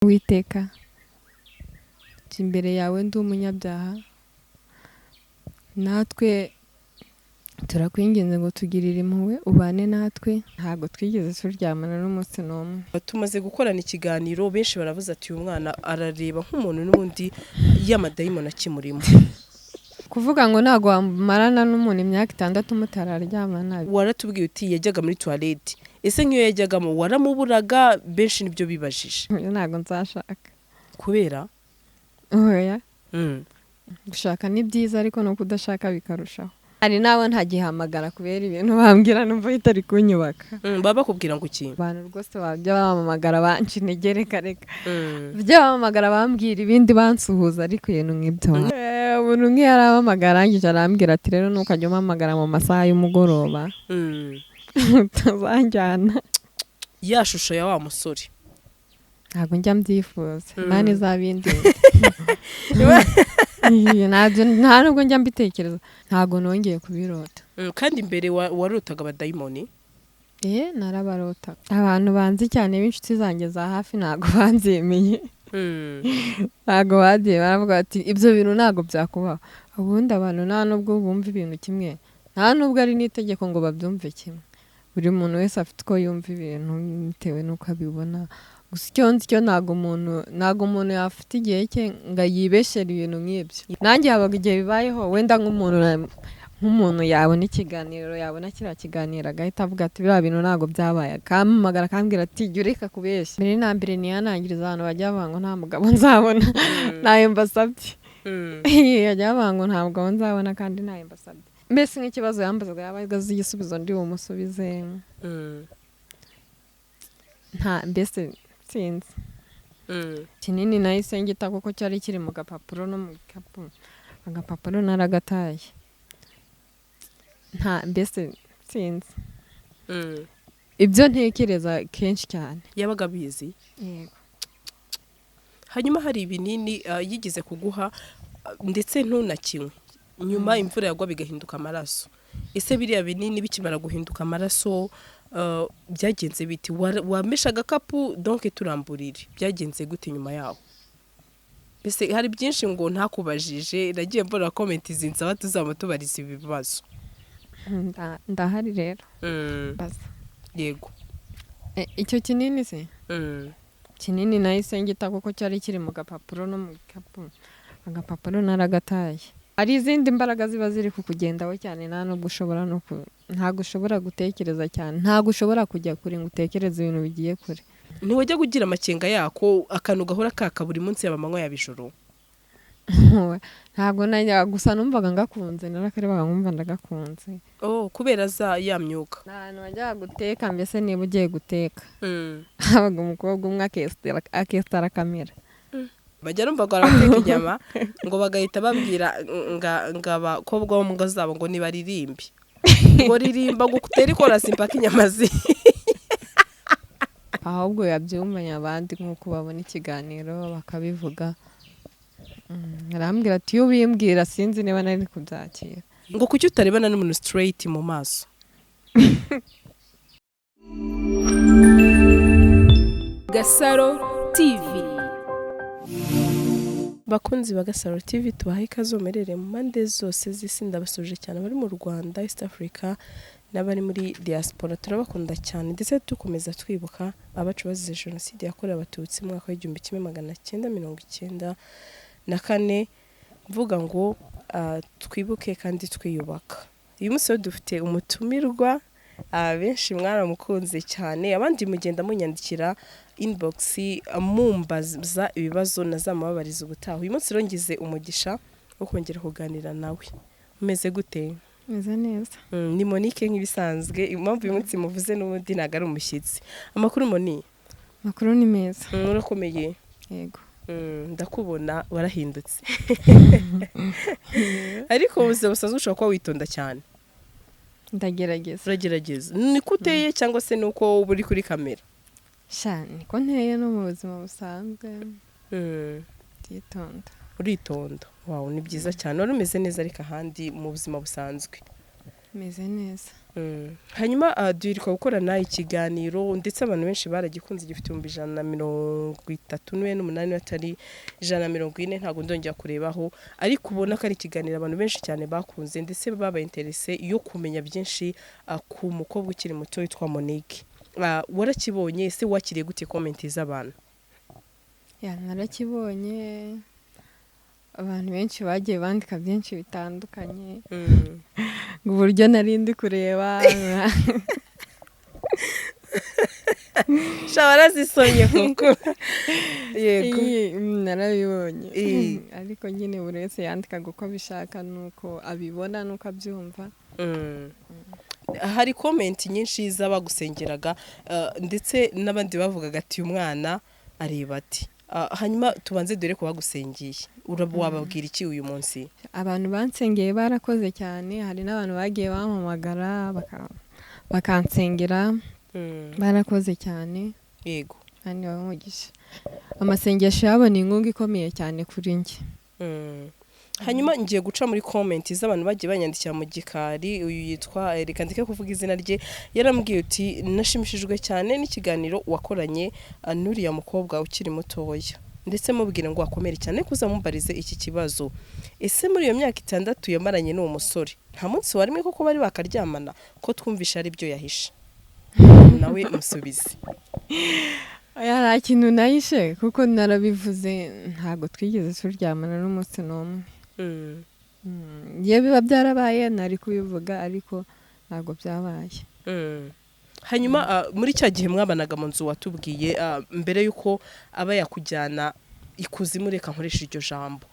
Uwiteka, nje imbere yawe ndi umunyabyaha, natwe turakwinginze ngo tugirire impuhwe, ubane natwe. Ntabwo twigeze turyamana n'umunsi n'umwe. Tumaze gukorana ikiganiro, benshi baravuze ati: "Uyu mwana arareba nk'umuntu n'ubundi y'amadayimoni akimurimo." Kuvuga ngo ntabwo wamarana n'umuntu imyaka 6 mutararyamana. Waratubwiye uti yajyaga muri toilette. Ese nk'iyo yajyagamo waramuburaga? Benshi nibyo bibajije. Ntabwo nzashaka. Kubera? Oya. Gushaka ni byiza, ariko no kudashaka bikarushaho. Hari n'abo ntagihamagara kubera ibintu bambwira numva bitari kunyubaka. Baba bakubwira ngo iki? Abantu rwose bajya bampamagara banca intege, reka reka. Bajya bampamagara bambwira ibindi, bansuhuza, ariko ibintu nk'ibyo. Umuntu nk'iyo arampamagara, arangije arambwira ati: "Rero ntukajya umpamagara mu masaha y'umugoroba, utazanjyana." Ya shusho ya wa musore. Ntabwo njya mbyifuza. Imana izabindinde. Nta nubwo njya mbitekereza, ntabwo nongeye kubirota. Kandi mbere warotaga abadayimoni? Eh, narabarota. Abantu banzi cyane b'inshuti zanjye za hafi ntabwo banzemeye. Ntabwo bagiye baravuga bati: "Ibyo bintu ntabwo byakubaho." Ubundi abantu nta nubwo bumva ibintu kimwe, nta nubwo ari n'itegeko ngo babyumve kimwe. Buri muntu wese afite uko yumva ibintu bitewe n'uko abibona. Gusa icyo nzi cyo, ntabwo umuntu yafata igihe cye ngo yibeshere ibintu nk'ibyo. Nanjye habaga igihe bibayeho, wenda nk'umuntu yabona ikiganiro, yabona kiriya kiganiro, agahita avuga ati: "Biriya bintu ntabwo byabaye." Akampamagara akambwira ati: "Jya ureka kubeshya." Mbere na mbere niyanangiriza abantu bajya bavuga ngo nta mugabo nzabona, ntayo mbasabye. Bajya bavuga ngo nta mugabo nzabona kandi ntayo mbasabye. Mbese nk'ikibazo yambazaga, yaba azi igisubizo ndi bumusubize. Nta mbese sinzi. Kinini nahise ngita kuko cyari kiri mu gapapuro no mu gikapu, agapapuro naragataye. Nta mbese sinzi. Ibyo ntekereza kenshi cyane. Yabaga abizi? Yego. Hanyuma hari ibinini yigeze kuguha, ndetse ntunakinywe, nyuma imvura yagwa bigahinduka amaraso. Ese biriya binini bikimara guhinduka amaraso, byagenze biti? Wameshe agakapu? Donc turamburire, byagenze gute nyuma yaho? Mbese hari byinshi ngo ntakubajije, nagiye mbona comment zinsaba tuzaba tubariza ibi bibazo. Ndahari rero. Baza. Yego. Icyo kinini se? Kinini nahise ngita kuko cyari kiri mu gapapuro no mu gikapu, agapapuro naragataye. Hari izindi mbaraga ziba ziri kukugendaho cyane, nta nubwo ushobora no ku ntabwo ushobora gutekereza cyane, ntabwo ushobora kujya kure ngo utekereze ibintu bigiye kure. Ntiwajya kugira amakenga yako, akantu gahora kaka buri munsi, yaba amanywa yaba ijoro? Ntabwo najya, gusa numvaga ngakunze, narakarebaga nkumva ndagakunze. Oh, kubera za ya myuka. Ni ahantu wajyaga guteka, mbese niba ugiye guteka, habaga umukobwa umwe akesitara kamera. Bajya numva ngo barateka inyama, ngo bagahita babwira nga abakobwa bo mu ngo zabo ngo nibaririmbe, ngo ririmba, ngo utere ikorasi mpaka inyama zi Ahubwo yabyumvanye abandi nk'uko babona ikiganiro bakabivuga. Arambwira ati: "Iyo ubimbwira sinzi niba nari kubyakira." Ngo kuki utarebana n'umuntu straight mu maso? Gasaro TV. Bakunzi ba Gasaro TV, tubahaye ikaze mumerere mu mpande zose z'isi. Ndabasuje cyane abari mu Rwanda, East Africa n'abari muri diaspora, turabakunda cyane. Ndetse dukomeza twibuka abacu bazize Jenoside yakorewe Abatutsi mu mwaka wa 1994, mvuga ngo twibuke kandi twiyubaka. Uyu munsi rero dufite umutumirwa, benshi mwaramukunze cyane, abandi mugenda munyandikira inbox, mumbaza ibibazo nazamubabariza ubutaha. Uyu munsi rero ngize umugisha wo kongera kuganira nawe. Umeze gute? Meze neza. Ni Monique nk'ibisanzwe. Impamvu uyu munsi muvuze n'ubundi ntabwo ari umushyitsi. Amakuru, Moni? Amakuru ni meza. Urakomeye? Yego. Ndakubona warahindutse, ariko mu buzima busanzwe ushobora kuba witonda cyane. Ndagerageza. Uragerageza. Niko uteye cyangwa se nuko uba uri kuri kamera? Sha, niko nteye no mu buzima busanzwe, nditonda. Uritonda, wow, ni byiza cyane. Wari umeze neza, ariko ahandi mu buzima busanzwe? Meze neza. Hanyuma duheruka gukorana ikiganiro, ndetse abantu benshi baragikunze, gifite 138,000, atari 140, ntabwo ndongera kurebaho, ariko ubona ko ari ikiganiro abantu benshi cyane bakunze, ndetse babaye intéressé yo kumenya byinshi ku mukobwa ukiri muto witwa Monique. Warakibonye? Ese wakiriye gute comment z'abantu? Yeah, narakibonye. Abantu benshi bagiye bandika byinshi bitandukanye, ngo uburyo nari ndi kureba. Sha, warazisomye koko? Yego. Narabibonye, ariko nyine buri wese yandikaga uko abishaka, nuko abibona, nuko abyumva. Hari comment nyinshi z'abagusengeraga, ndetse n'abandi bavugaga ati: "Uyu mwana areba ati." Hanyuma tubanze dore ko bagusengeye, wababwira iki uyu munsi? Abantu bansengeye barakoze cyane. Hari n'abantu bagiye bampamagara bakansengera, barakoze cyane. Kandi bahe umugisha. Amasengesho yabo ni inkunga ikomeye cyane kuri njye. Hanyuma ngiye guca muri comment z'abantu bagiye banyandikira mu gikari. Uyu yitwa, reka ndeke kuvuga izina rye, yarambwiye uti: "Nashimishijwe cyane n'ikiganiro wakoranye n'uriya mukobwa ukiri mutoya, ndetse mubwire ngo akomere cyane, kuzamubarize iki kibazo: ese muri iyo myaka 6 yamaranye n'uwo musore, nta munsi wa rimwe koko bari bakaryamana, ko twumvisha ari byo yahishe?" Nawe musubize. Oya, nta kintu nahishe, kuko narabivuze, ntabwo twigeze turyamana n'umunsi n'umwe. Iyo biba byarabaye nari kubivuga, ariko ntabwo byabaye. Hanyuma muri cya gihe mwabanaga mu nzu watubwiye, mbere y'uko aba yakujyana ikuzimu, reka nkoresha iryo jambo,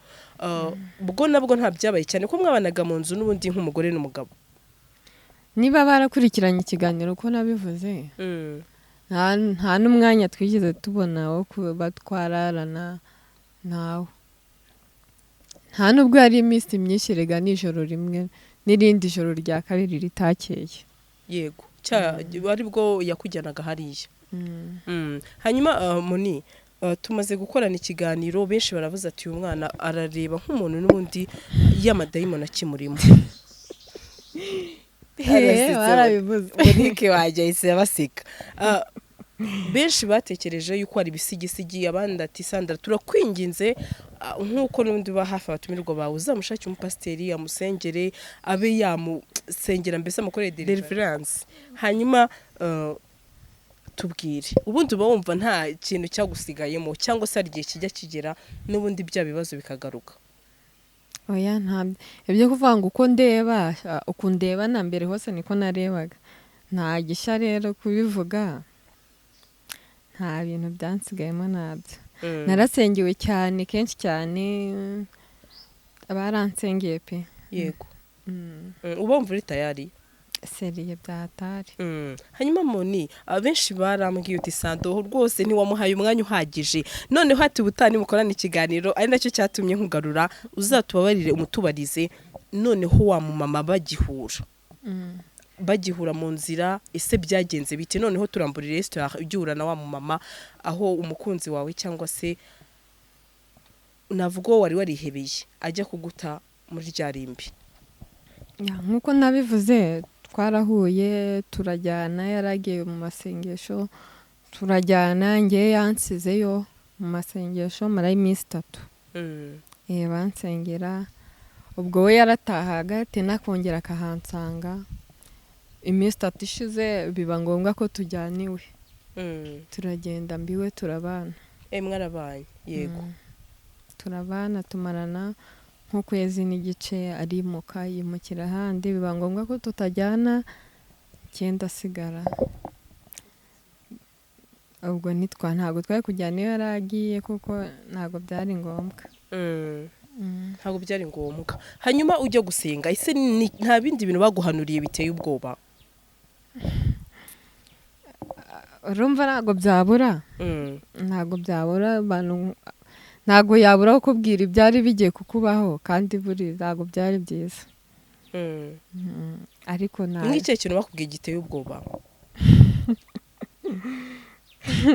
ubwo nabwo nta byabaye, cyane ko mwabanaga mu nzu n'ubundi nk'umugore n'umugabo? Niba barakurikiranye ikiganiro uko nabivuze, nta n'umwanya twigeze tubona wo kuba twararana ntawe. Nta nubwo yari iminsi myinshi rega, nijoro rimwe n'irindi joro rya kabiri ritakeye. Yego, ari bwo yakujyanaga hariya. Hanyuma Moni, tumaze gukorana ikiganiro, benshi baravuze ati: "Uyu mwana arareba nk'umuntu n'ubundi y'amadayimoni akimurimo." Arasetse. Barabivuze. Monique wajya ahise abaseka. Benshi batekereje yuko hari ibisigisigi, abandi ati: "Sandra, turakwinginze, nk'uko n'ubundi uba hafi abatumirwa bawe, uzamushake umupasiteri amusengere, abe yamusengera, mbese amukorere deliverance." Hanyuma tubwire, ubundi uba wumva nta kintu cyagusigayemo, cyangwa se hari igihe kijya kigera n'ubundi bya bibazo bikagaruka? Oya, nta ibyo kuvuga ngo uko ndeba, uku ndeba na mbere hose niko narebaga, nta gishya. Rero kubivuga, nta bintu byansigayemo, ntabyo. Narasengewe cyane, kenshi cyane baransengeye pe. Uba wumva uri tayari? Sérieux, byahatari. Hanyuma Moni, abenshi barambwiye uti: "Sando rwose ntiwamuhaye umwanya uhagije." Noneho ati: "Ubutaha nimukorana ikiganiro," ari nacyo cyatumye nkugarura, "uzatubabarire umutubarize noneho wa mumama bagihura mu nzira, ese byagenze bite? Noneho turamburire resitora ugihura na wa mumama, aho umukunzi wawe, cyangwa se navuga uwo wari warihebeye, ajya kuguta muri rya rimbi." Yeah, nk'uko nabivuze, twarahuye turajyana, yaragiye mu masengesho turajyana, ngewe yansizeyo mu masengesho marayo iminsi 3. Bansengera, ubwo we yaratahaga tena akongera akahansanga. Iminsi 3 ishize biba ngombwa ko tujyana iwe. Turagenda mbiwe, turabana. Mwarabaye, yego. Turabana, tumarana nk'ukwezi n'igice, arimuka yimukira ahandi, biba ngombwa ko tutajyana, icyenda asigara. Ubwo nitwa ntabwo twari kujyana iyo yari agiye, kuko ntabwo byari ngombwa. Ntabwo byari ngombwa. Hanyuma ujya gusenga, ese nta bindi bintu baguhanuriye biteye ubwoba? Urumva ntabwo byabura. Ntabwo byabura, abantu ntabwo yabura kukubwira ibyari bigiye kukubaho, kandi buri ntabwo byari byiza. Ariko nta Nk'ikihe kintu bakubwiye giteye ubwoba?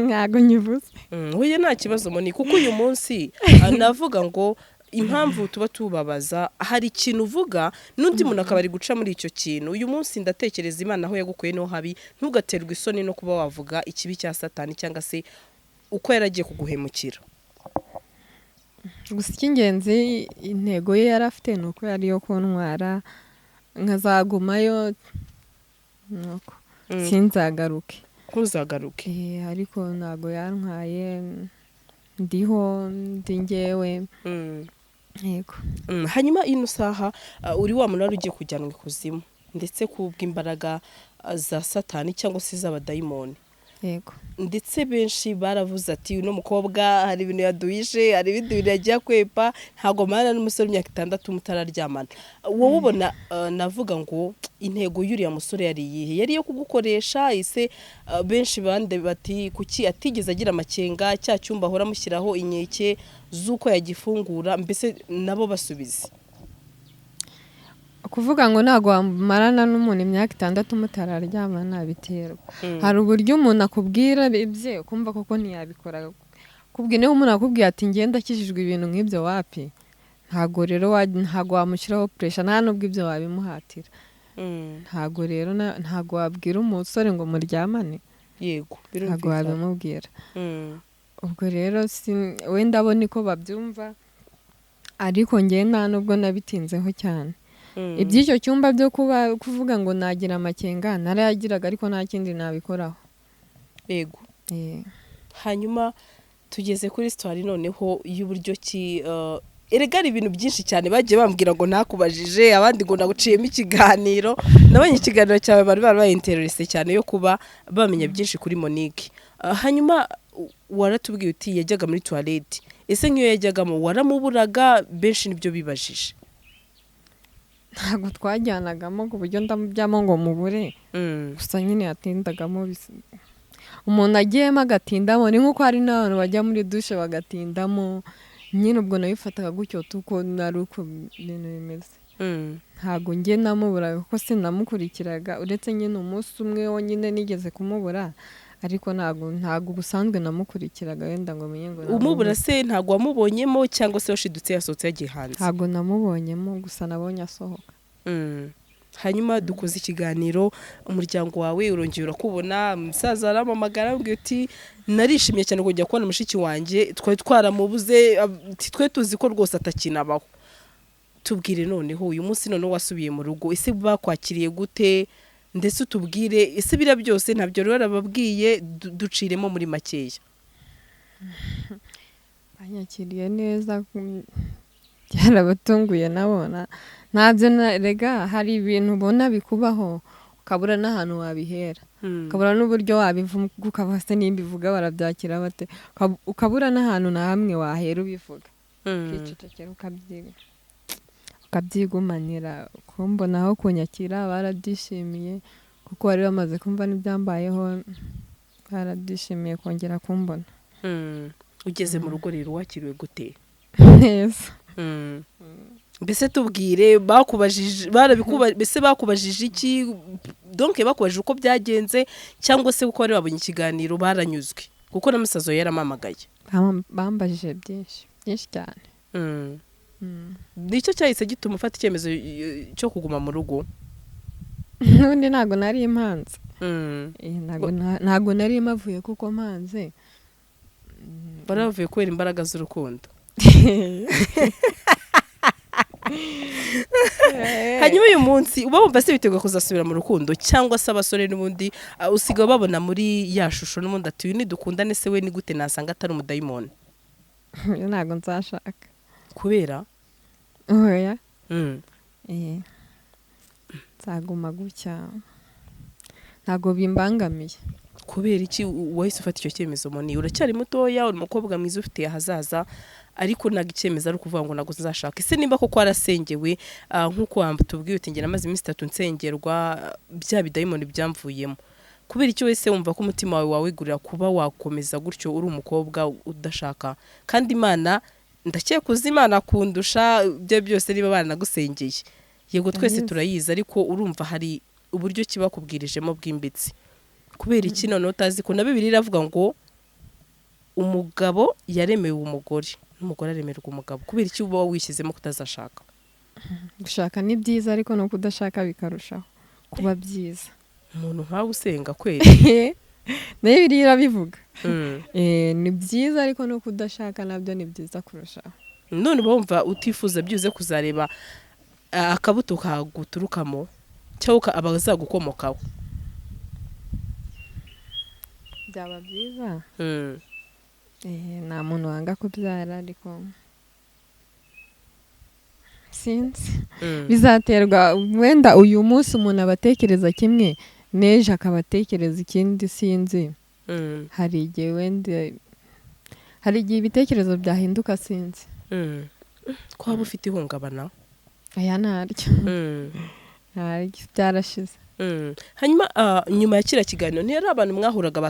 Ntabwo nyivuze. Oya, nta kibazo Moni, kuko uyu munsi navuga ngo Impamvu tuba tubabaza, hari ikintu uvuga n'undi muntu akaba ari guca muri icyo kintu. Uyu munsi ndatekereza Imana aho yagukuye niho habi, ntugaterwe isoni no kuba wavuga ikibi cya Satani cyangwa se uko yaragiye kuguhemukira. Gusa icy'ingenzi, intego ye yari afite ni uko yari iyo kuntwara nkazagumayo, nuko sinzagaruke. Ntuzagaruke. Ariko ntabwo yantwaye, ndiho, ndi njyewe. Yego. Hanyuma ino saha uri wa muntu wari ugiye kujyanwa ikuzimu, ndetse kubw'imbaraga za Satani cyangwa se z'abadayimoni. Yego. Ndetse benshi baravuze ati: "Uno mukobwa hari ibintu yaduhishe, hari ibindi bintu yagiye akwepa, ntabwo marana n'umusore w'imyaka 6 mutararyamana." Wowe ubona navuga ngo intego y'uriya musore yari iyihe? Yari iyo kugukoresha ese? Benshi bande bati: "Kuki atigeze agira amakenga cya cyumba ahora amushyiraho inkeke z'uko yagifungura?" Mbese nabo basubize. Kuvuga ngo ntabwo wamarana n'umuntu imyaka 6 mutararyamana, biterwa. Hari uburyo umuntu akubwira ibye ukumva koko ntiyabikora. Kubwira, niba umuntu akubwiye ati: "Ngenda akijijwe," ibintu nk'ibyo wapi. Ntabwo rero ntabwo wamushyiraho pressure, nta nubwo ibyo wabimuhatira. Ntabwo rero ntabwo wabwira umusore ngo muryamane. Ntabwo wabimubwira. Ubwo rero wenda abo niko babyumva, ariko njye nta nubwo nabitinzeho cyane. Iby'icyo cyumba byo kuba kuvuga ngo nagira amakenga, narayagiraga, ariko nta kindi nabikoraho. Hanyuma tugeze kuri story noneho y'uburyo ki erega hari ibintu byinshi cyane bagiye bambwira ngo ntakubajije, abandi ngo naguciyemo ikiganiro. Nabonye ikiganiro cyawe, bari barabaye intéressé cyane yo kuba bamenya byinshi kuri Monique. Hanyuma waratubwiye uti yajyaga muri toilette. Ese nk'iyo yajyagamo waramuburaga? Benshi nibyo bibajije. Ntabwo twajyanagamo ku buryo ndamujyamo ngo mubure. Gusa nyine yatindagamo, umuntu agiyemo agatindamo, ni nk'uko hari n'abantu bajya muri douche bagatindamo nyine. Ubwo nabifataga gutyo, tuko nari uko ibintu bimeze. Ntabwo njye namuburaga kuko sinamukurikiraga, uretse nyine umunsi umwe wonyine nigeze kumubura, ariko ntabwo ubusanzwe namukurikiraga wenda ngo menye ngo Umubura se ntabwo wamubonyemo, cyangwa se washidutse yasohotse yagiye hanze? Ntabwo namubonyemo, gusa nabonye asohoka. Hanyuma dukoze ikiganiro, umuryango wawe urongera urakubona, umusaza arampamagara, arambwira uti: "Narishimye cyane kujya kubona mushiki wanjye, twari twaramubuze, ati twe tuzi ko rwose atakinabaho." Tubwire noneho uyu munsi noneho wasubiye mu rugo, ese bakwakiriye gute? Ndetse utubwire, ese biriya byose ntabyo rero warababwiye? Duciremo muri makeya. Banyakiriye neza, byarabatunguye nabona ntabyo rega hari ibintu ubona bikubaho ukabura n'ahantu wabihera, ukabura n'uburyo wabivuga, ukaba se nimba ivuga barabyakira bate? Ukabura n'ahantu na hamwe wahera ubivuga, ukicecekera, ukabyigumanira. Kumbonaho kunyakira barabyishimiye, kuko bari bamaze kumva n'ibyambayeho, barabyishimiye kongera kumbona. Ugeze mu rugo rero wakiriwe gute? Neza. Mbese tubwire, bakubajije, mbese bakubajije iki? Donc bakubajije uko byagenze, cyangwa se kuko bari babonye ikiganiro baranyuzwe, kuko na musaza we yaramamagaye? Bambajije byinshi byinshi cyane. Nicyo cyahise gituma ufata icyemezo cyo kuguma mu rugo? N'ubundi ntabwo nari impanze. Ntabwo nari mpavuye kuko mpanze. Bari bavuye kubera imbaraga z'urukundo. Hanyuma uyu munsi uba wumva se biteguye kuzasubira mu rukundo, cyangwa se abasore n'ubundi usigaye babona muri ya shusho n'ubundi ati: "Uyu nidukundane se we ni gute nasanga atari umudayimoni?" Ntabwo nzashaka. Kubera? Oya. Nzaguma gutya, ntabwo bimbangamiye. Kubera iki wahise ufata icyo cyemezo, Moni? Uracyari mutoya, uri umukobwa mwiza ufite ahazaza, ariko ntabwo icyemezo ari ukuvuga ngo ntabwo nzashaka. Ese nimba koko warasengewe, nk'uko watubwiye uti: "Njye namaze iminsi 3 nsengerwa, bya bidayimoni byamvuyemo," kubera icyo wese wumva ko umutima wawe wawegurira kuba wakomeza gutyo uri umukobwa udashaka? Kandi Imana, ndakeka uzi Imana kundusha ibyo byose, niba baranagusengeye. Yego, twese Ndabizi. turayizi, ariko urumva hari uburyo kibakubwirijemo bwimbitse. Kubera iki noneho utazi ko na Bibiliya iravuga ngo Umugabo yaremewe umugore, n'umugore aremerwa umugabo. Kubera iki uba wishyizemo kutazashaka? Gushaka ni byiza, ariko no kudashaka bikarushaho kuba byiza. Umuntu nkawe usenga kweri? Nayo biriya irabivuga. Ni byiza, ariko no kudashaka nabyo ni byiza kurushaho. None uba wumva utifuza byibuze kuzareba akabuto kaguturukamo cyangwa abazagukomokaho? Byaba byiza. Nta muntu wanga kubyara, ariko sinzi, bizaterwa. Wenda uyu munsi umuntu aba atekereza kimwe, n'ejo akaba atekereza ikindi, sinzi. Hari igihe wenda, hari igihe ibitekerezo byahinduka, sinzi. Ko waba ufite ihungabana? Aya ntaryo, ntaryo, byarashize. Hanyuma nyuma ya kiriya kiganiro, ntiyari abantu mwahuraga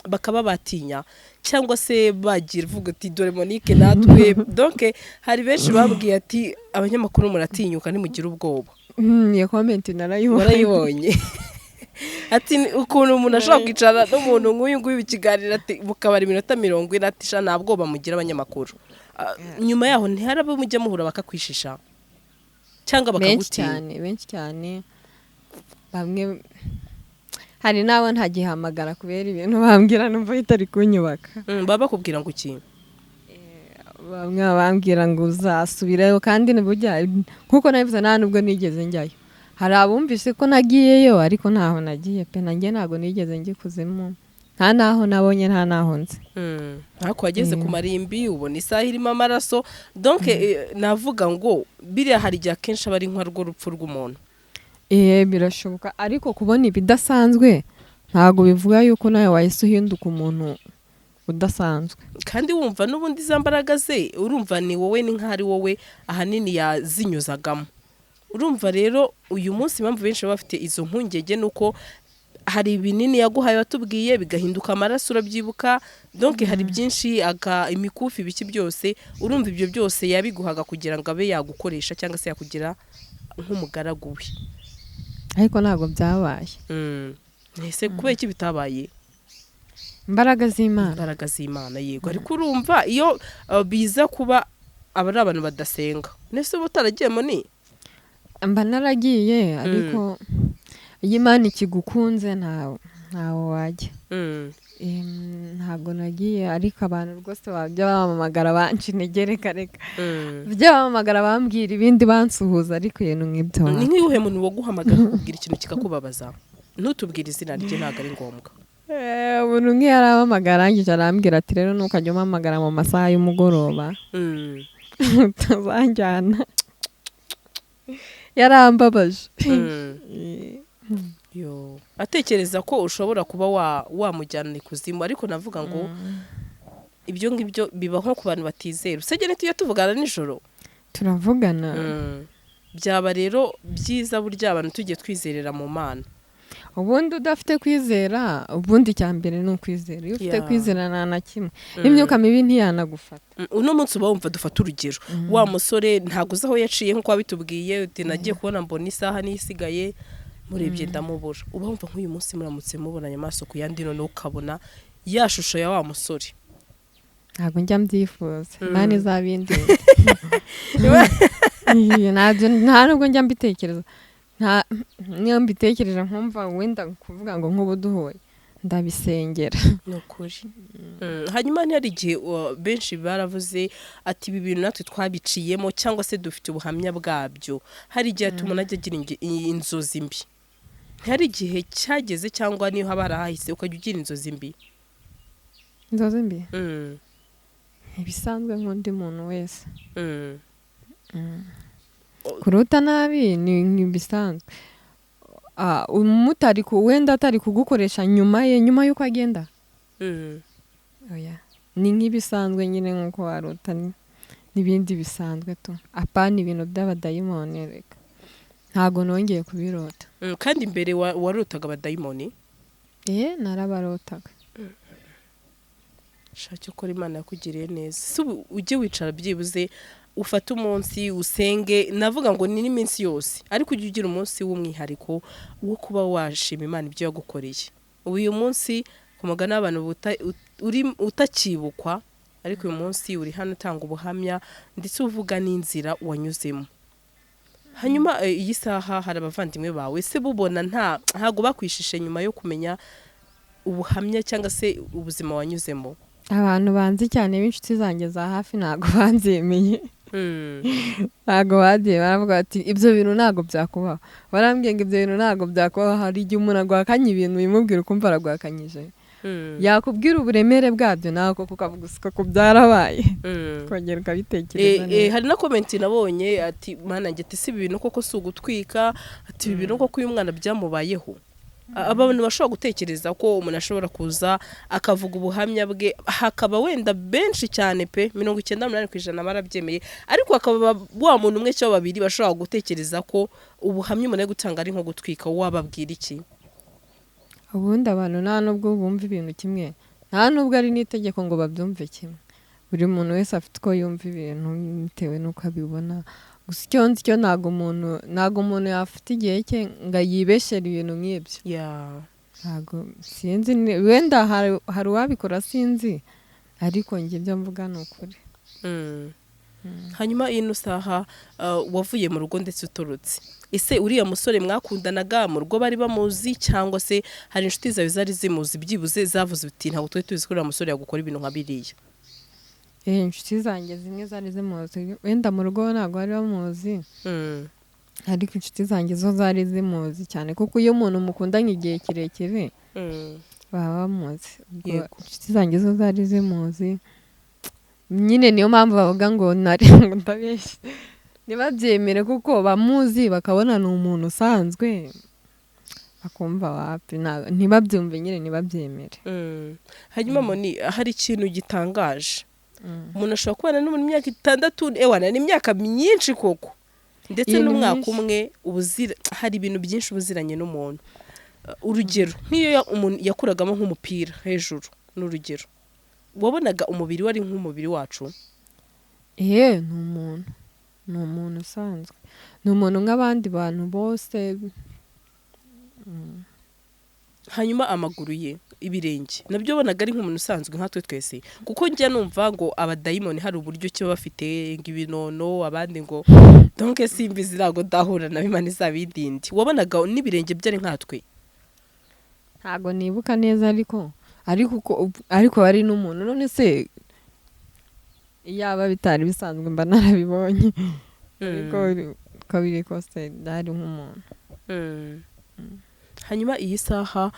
bakaba batinya cyangwa se bagira uvuga ati dore Monique natwe? Donc hari benshi babwiye ati abanyamakuru muratinyuka, ntimugire ubwoba. Iyo comment narayibonye. Warayibonye? Ati ukuntu umuntu ashobora kwicara n'umuntu nk'uyu nguyu ikiganiro, ati mukabara iminota 40, ati sha nta bwoba mugira abanyamakuru. Nyuma yaho ntihari abo mujya muhura bakakwishisha cyangwa Benshi bakagutinya? cyane, benshi cyane. Bamwe, hari n'abo ntagihamagara kubera ibintu bambwira numva bitari kunyubaka. Baba bakubwira ngo iki? Bamwe bambwira ngo uzasubirayo, kandi burya nkuko nabivuze, nta nubwo nigeze njyayo. Hari abumvise ko nagiyeyo, ariko ntaho nagiye pe. Nanjye ntabwo nigeze njya ikuzimu, nta n'aho nabonye, nta n'aho nzi. Ariko wageze ku marimbi ubona isaha irimo amaraso. Donc navuga ngo biriya hari igihe akenshi aba ari nka rwo rupfu rw'umuntu. Birashoboka, ariko kubona ibidasanzwe ntabwo bivuga yuko nawe wahise uhinduka umuntu udasanzwe. Kandi wumva n'ubundi za mbaraga ze, urumva ni wowe, ni nk'aho ari wowe ahanini yazinyuzagamo. Urumva rero uyu munsi impamvu benshi baba bafite izo mpungenge ni uko hari ibinini yaguhaye watubwiye bigahinduka amaraso, urabyibuka? Donc hari byinshi, imikufi, ibiki byose. Urumva ibyo byose yabiguhaga kugira ngo abe yagukoresha cyangwa se yakugira nk'umugaragu we. Ariko ntabwo byabaye. Ese kubera iki bitabaye? Imbaraga z'Imana. Imbaraga z'Imana, yego. Ariko urumva iyo biza kuba aba ari abantu badasenga, nese uba utaragiyemo ni Mba naragiye, ariko iyo Imana ikigukunze ntawe wajya. Ntabwo nagiye, ariko abantu rwose bajya bampamagara banca intege, reka reka. Bajya bampamagara bambwira ibindi, bansuhuza, ariko ibintu nk'ibyo Ni nk'uwuhe muntu waguhamagara akakubwira ikintu kikakubabaza? Ntutubwire izina rye, ntabwo ari ngombwa. Umuntu nk'iyo arampamagara, arangije arambwira ati rero ntukajya umpamagara mu masaha y'umugoroba, utazanjyana. Yarambabaje. Yo, atekereza ko ushobora kuba wamujyana ikuzimu. Ariko navuga ngo ibyo ngibyo biba nko ku bantu batizera. Usibye ntitujya tuvugana nijoro? Turavugana. Byaba rero byiza burya abantu tugiye twizerera mu Mana. Ubundi udafite kwizera, ubundi icya mbere ni ukwizera. Iyo ufite kwizera, nta na kimwe, n'imyuka mibi ntiyanagufata. Uno munsi uba wumva, dufata urugero, wa musore ntabwo uzi aho yaciye nk'uko wabitubwiye, uti nagiye kubona mbona isaha niyo isigaye, murebye ndamubura. Uba wumva nk'uyu munsi muramutse mubonanye amaso ku yandi, noneho ukabona ya shusho ya wa musore? Ntabwo njya mbyifuza. Imana izabindinde. Nta nubwo njya mbitekereza. Niyo mbitekereje nkumva wenda kuvuga ngo nk'ubu duhuye, ndabisengera. Ni ukuri. Hanyuma ntihari igihe benshi baravuze ati ibi bintu natwe twabiciyemo cyangwa se dufite ubuhamya bwabyo. Hari igihe ati umuntu ajya agira inzozi mbi. Ntihari igihe cyageze cyangwa niyo haba harahahise ukajya ugira inzozi mbi? Inzozi mbi? Ibisanzwe nk'undi muntu wese. Kurota nabi ni ibisanzwe. Umumotari wenda atari kugukoresha nyuma ye, nyuma y'uko agenda. Oya, ni nk'ibisanzwe nyine, nk'uko warota n'ibindi bisanzwe tu, apana ibintu by'abadayimoni, reka, ntabwo nongeye kubirota. Kandi mbere warotaga abadayimoni? Narabarotaga. Shaka ukora, Imana yakugiriye neza. Si ubu ujye wicara byibuze ufate umunsi usenge. Navuga ngo ni n'iminsi yose, ariko ujye ugira umunsi w'umwihariko wo kuba washima Imana ibyo yagukoreye. Ubu uyu munsi ku Ku mugani w'abantu uri utakibukwa, ariko uyu munsi uri hano utanga ubuhamya ndetse uvuga n'inzira wanyuzemo. Hanyuma iyi saha hari abavandimwe bawe se bubona ntago bakwishishe nyuma yo kumenya ubuhamya cyangwa se ubuzima wanyuzemo? Abantu banzi cyane b'inshuti zanjye za hafi ntabwo banzemeye, ntabwo bagiye baravuga bati ibyo bintu ntabwo byakubaho. Barambwiye ngo ibyo bintu ntabwo byakubaho. Hari igihe umuntu agwakanya ibintu bimubwira ukumva aragwakanyije, yakubwira uburemere bwabyo nawe koko ukavuga usiko ko byarabaye, ukongera ukabitekereza neza. Hari na comment nabonye ati mana njye, ati si ibi bintu koko si ugutwika, ati ibi bintu koko uyu mwana byamubayeho. Abantu bashobora gutekereza ko umuntu ashobora kuza akavuga ubuhamya bwe, hakaba wenda benshi cyane pe, 98% barabyemeye, ariko hakaba wa muntu umwe cyangwa babiri bashobora gutekereza ko ubuhamya umuntu ari gutanga ari nko gutwika, wababwira iki? Ubundi abantu nta nubwo bumva ibintu kimwe, nta nubwo ari n'itegeko ngo babyumve kimwe. Buri muntu wese afite uko yumva ibintu bitewe n'uko abibona. Gusa icyo nzi cyo, ntabwo umuntu yafata igihe cye ngo yibeshere ibintu nk'ibyo. Ntabwo sinzi, wenda hari uwabikora, sinzi, ariko njye ibyo mvuga ni ukuri. Hanyuma ino saha wavuye mu rugo ndetse utorotse. Ese uriya musore mwakundanaga mu rugo bari bamuzi, cyangwa se hari inshuti zawe zari zimuzi byibuze zavuze uti ntabwo twari tuzi ko uriya musore yagukora ibintu nka biriya? Inshuti zanjye zimwe zari zimuzi. Wenda mu rugo ntabwo bari bamuzi, ariko inshuti zanjye zo zari zimuzi cyane, kuko iyo umuntu mukundanye igihe kirekire baba bamuzi. Ubwo inshuti zanjye zo zari zimuzi nyine, niyo mpamvu bavuga ngo nari ngo ndabeshya. Ntibabyemere kuko bamuzi, bakabona ni umuntu usanzwe, bakumva wapi, ntibabyumve nyine, ntibabyemere. Hanyuma Moni, hari ikintu gitangaje: umuntu ashobora kubana n'umuntu imyaka 6, ewana ni imyaka myinshi koko, ndetse Iyi ni n'umwaka myinshi. umwe ubuzira, hari ibintu byinshi ubuziranye n'umuntu. Urugero nk'iyo umuntu yakuragamo nk'umupira hejuru, ni urugero, wabonaga umubiri we ari nk'umubiri wacu? Ni umuntu usanzwe, ni umuntu nk'abandi bantu bose. Hanyuma amaguru ye, ibirenge, nabyo wabonaga ari nk'umuntu usanzwe nkatwe twese? Kuko njya numva ngo abadayimoni hari uburyo ki baba bafite ngo ibinono, abandi ngo donc simbizi, ntabwo ndahura na Imana izabindinde. Wabonaga n'ibirenge bye ari nkatwe? Ntabwo nibuka neza, ariko ari n'umuntu. None se iyaba bitari bisanzwe mba narabibonye? Ariko uko biri kose ari nk'umuntu. Hanyuma iyi saha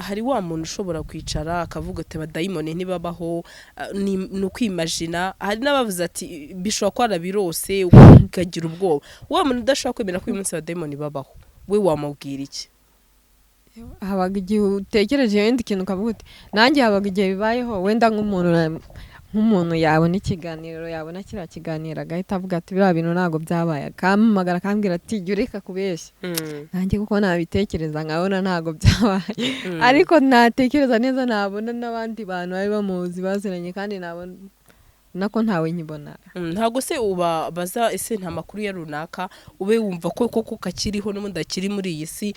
hari wa muntu ushobora kwicara akavuga ati abadayimoni ntibabaho, ni ukwimajina. Hari n'abavuze ati bishobora kuba warabirose ukagira ubwoba. Wa muntu udashobora kwemera ko uyu munsi abadayimoni babaho, we wamubwira iki? Habaga igihe utekereje wenda ikintu ukavuga uti nanjye, habaga igihe bibayeho, wenda nk'umuntu yabona ikiganiro, yabona kiriya kiganiro agahita avuga ati biriya bintu ntabwo byabaye, akampamagara akambwira ati jya ureka kubeshya. Nanjye kuko nabitekereza nkabona ntabwo byabaye, ariko natekereza neza nabona n'abandi bantu bari bamuzi baziranye, kandi nabona nako ntawe nkibona. Ntabwo se ubabaza ese nta makuru ya runaka, ube wumva ko koko kakiriho n'ubundi akiri muri iyi si,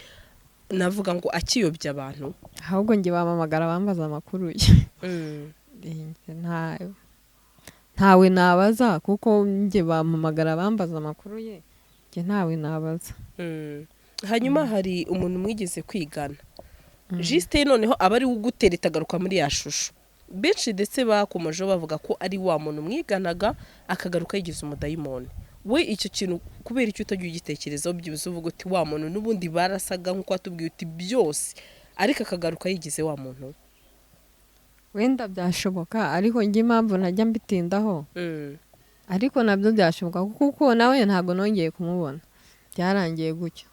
navuga ngo akiyobya abantu? Ahubwo njye bampamagara bambaza amakuru ye. Ntawe nabaza, kuko njye bampamagara bambaza amakuru ye, njye ntawe nabaza. Hanyuma hari umuntu mwigeze kwigana juste, noneho aba ari we ugutereta agaruka muri ya shusho benshi ndetse bakomejeho bavuga ko ari wa muntu mwiganaga akagaruka yigize umudayimoni. We icyo kintu kubera icyo utajya ugitekerezaho, byibuze uvuga uti wa muntu n'ubundi barasaga nk'uko watubwiye uti byose, ariko akagaruka yigize wa muntu? Wenda byashoboka, ariko njye impamvu ntajya mbitindaho, ariko nabyo byashoboka, kuko nawe ntabwo nongeye kumubona, byarangiye gutyo.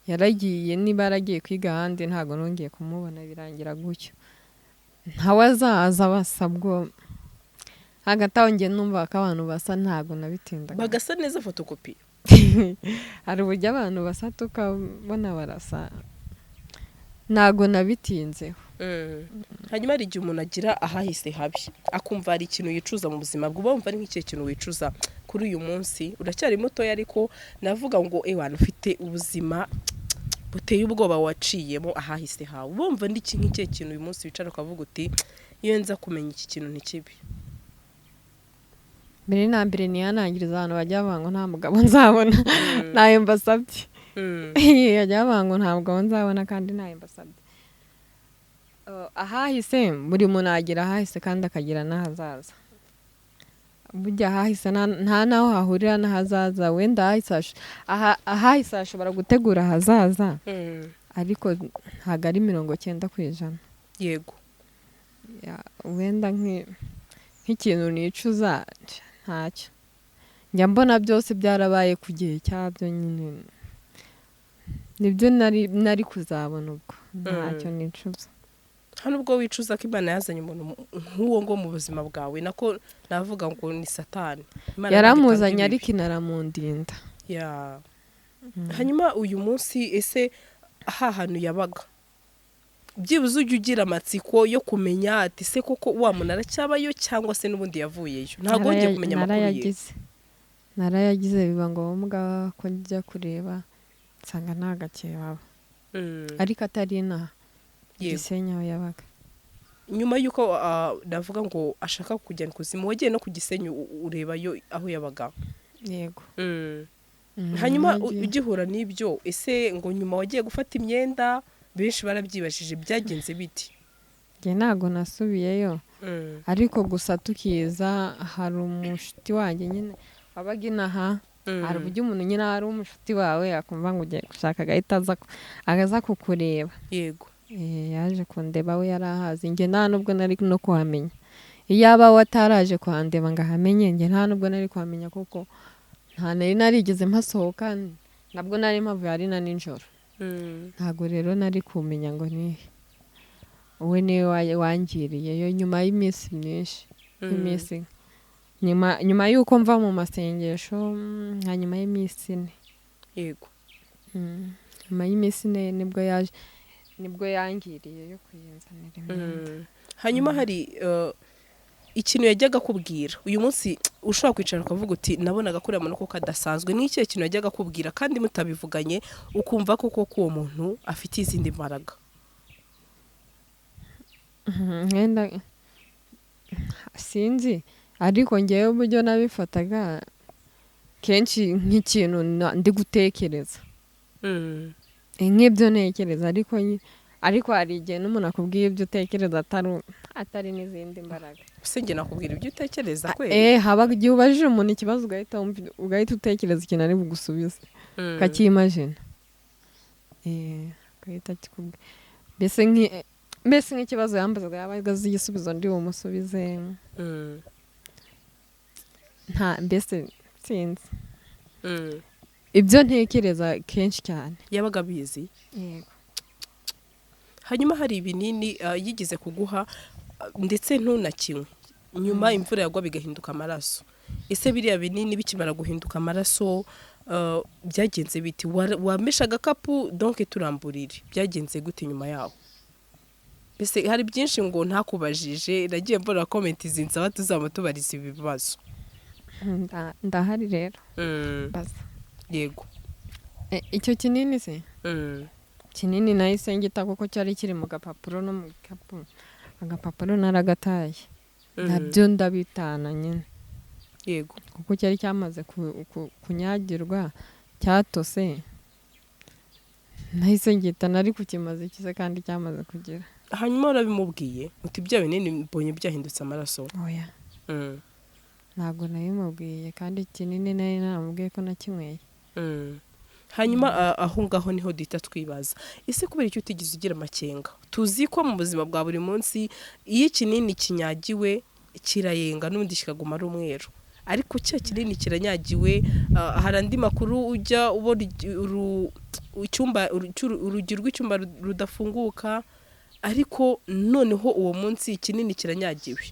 Yaragiye, niba yaragiye kwiga ahandi, ntabwo nongeye kumubona, birangira gutyo. Ntawe azaza basa. Bwo hagati aho njye numva ko abantu basa, ntabwo nabitindaga. Bagasa neza fotokopi. Hari uburyo abantu basa tukabona barasa, ntabwo nabitinzeho. Hanyuma hari igihe umuntu agira ahahise habi, akumva hari ikintu yicuza mu buzima bwe. Uba wumva ari nk'ikihe kintu wicuza kuri uyu munsi? Uracyari mutoya, ariko navuga ngo ewana ufite ubuzima. Buteye ubwoba waciyemo ahahise hawe. Bumva n'iki, nk'ikihe kintu uyu munsi wicara ukavuga uti: "Iyo nza kumenya iki kintu ntikibi"? Mbere na mbere niyanangiriza abantu bajya bavuga ngo nta mugabo nzabona, ntayo mbasabye. Bajya bavuga ngo nta mugabo nzabona, kandi ntayo mbasabye. Ahahise, buri muntu agira ahahise kandi akagira n'ahazaza. Burya ahahise nta n'aho hahurira n'ahazaza. Wenda ahahise hashobora gutegura ahazaza, ariko ntabwo ari 90%. Wenda nk'ikintu nicuza, ntacyo. Njya mbona byose byarabaye ku gihe cyabyo nyine, nibyo nari kuzabona. Ubwo ntacyo nicuza. Hano ubwo wicuza ko Imana yazanye umuntu nk'uwo ngo mu buzima bwawe, nako navuga ngo ni Satani. Imana ntabwo Yaramuzanye, itanga ibibi. ariko inaramundinda. Hanyuma uyu munsi, ese ha hantu yabaga, byibuze ujya ugira amatsiko yo kumenya ati: "Se koko wa muntu aracyabayo, cyangwa se n'ubundi yavuyeyo?" Ntabwo wongeye kumenya amakuru ye? Narayagize, biba ngombwa ko njya kureba, nsanga nta gakebaba, ariko atari inaha, Gisenyi aho yabaga. Nyuma y'uko navuga ngo ashaka kujyana ikuzimu, wagiye no ku Gisenyi urebayo aho yabaga? Yego. Hanyuma Nagiye. ugihura n'ibyo, ese ngo nyuma wagiye gufata imyenda? Benshi barabyibajije, byagenze biti? Njye ntabwo nasubiyeyo, ariko gusa tukiza hari umushuti wanjye nyine wabaga inaha. Hari uburyo umuntu nyine ari umushuti wawe, akumva ngo ugiye gushaka, agahita aza kukureba. Yaje kundeba, we yari ahazi. Njye nta nubwo nari no kuhamenya. Iyaba we ataraje kuhandeba ngo ahamenye, njye nta nubwo nari kuhamenya, kuko nta nari narigeze mpasohoka, nabwo nari mpavuye ari na nijoro. Ntabwo rero nari kumenya ngo nihe. We niwe wangiriyeyo nyuma y'iminsi myinshi, y'iminsi nyuma y'uko mva mu masengesho, nka nyuma y'iminsi 4. Nyuma y'iminsi 4 nibwo yaje, nibwo yangiriye yo kuyinzanira imyenda. Hanyuma hari ikintu yajyaga akubwira, uyu munsi ushobora kwicara ukavuga uti: "Nabonaga kuriya muntu koko adasanzwe"? Ni ikihe kintu yajyaga akubwira kandi mutabivuganye, ukumva koko ko uwo muntu afite izindi mbaraga? Wenda sinzi, ariko ngewe uburyo nabifataga kenshi, nk'ikintu ndi gutekereza, nk'ibyo ntekereza, ariko hari igihe n'umuntu akubwiye ibyo utekereza atari n'izindi mbaraga. Ese njye nakubwira ibyo utekereza kweli? Haba igihe ubajije umuntu ikibazo, ugahita utekereza ikintu ari bugusubize, ukacyimagina, agahita akikubwira. Mbese nk'ikibazo yambazaga, yabaga azi igisubizo ndi bumusubize. Nta, mbese sinzi, ibyo ntekereza kenshi cyane. Yabaga abizi? Yego. Hanyuma hari ibinini yigeze kuguha, ndetse ntunakinywe, nyuma imvura yagwa bigahinduka amaraso. Ese biriya binini bikimara guhinduka amaraso, byagenze biti? Wameshe agakapu, donc turamburire, byagenze gute nyuma yaho? Mbese hari byinshi ngo ntakubajije, nagiye mbona comment zinsaba tuzaba tubariza ibi bibazo. Ndahari rero, mbaza. Icyo kinini se? Kinini nahise ngita, kuko cyari kiri mu gapapuro no mu gikapu, agapapuro naragataye. Nabyo ndabitana nyine, kuko cyari cyamaze kunyagirwa, cyatose. Nahise ngita, nari kukimaze ikize kandi cyamaze kugira. Hanyuma warabimubwiye uti: "Bya binini mbonye byahindutse amaraso"? Oya. Ntabwo nabimubwiye, kandi kinini nari naramubwiye ko nakinyweye. Hanyuma aho ngaho niho duhita twibaza: ese kubera icyo utigeze ugira amakenga? Tuzi ko mu buzima bwa buri munsi, iyo ikinini kinyagiwe kirayenga, n'ubundi kikaguma ari umweru, ariko cya kinini kiranyagiwe. Hari andi makuru ujya ubona, icyumba, urugi rw'icyumba rudafunguka, ariko noneho uwo munsi ikinini kiranyagiwe,